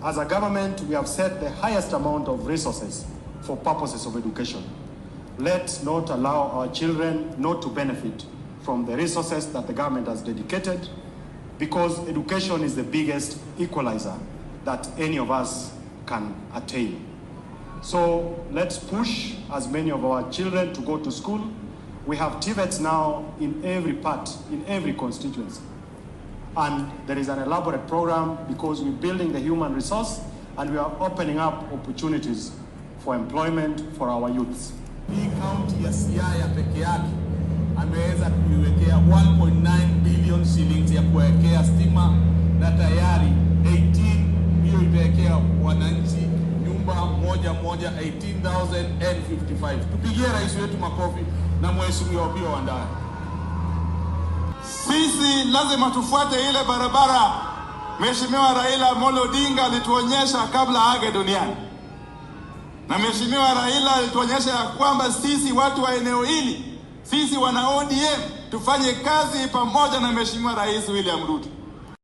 As a government, we have set the highest amount of resources for purposes of education. Let's not allow our children not to benefit from the resources that the government has dedicated, because education is the biggest equalizer that any of us can attain. So let's push as many of our children to go to school. We have TVETs now in every part, in every constituency. And there is an elaborate program because we're building the human resource and we are opening up opportunities for employment for our youths. Hii kaunti ya Siaya peke yake ameweza kuiwekea 1.9 billion shillings ya kuwekea stima na tayari 18 hiyo itawekea wananchi nyumba moja moja 18,055. Tupigie rais wetu makofi na Mheshimiwa Opiyo Wandayi. Sisi lazima tufuate ile barabara Mheshimiwa Raila Amolo Odinga alituonyesha kabla aage duniani, na Mheshimiwa Raila alituonyesha ya kwamba sisi watu wa eneo hili, sisi wana ODM tufanye kazi pamoja na Mheshimiwa Rais William Ruto.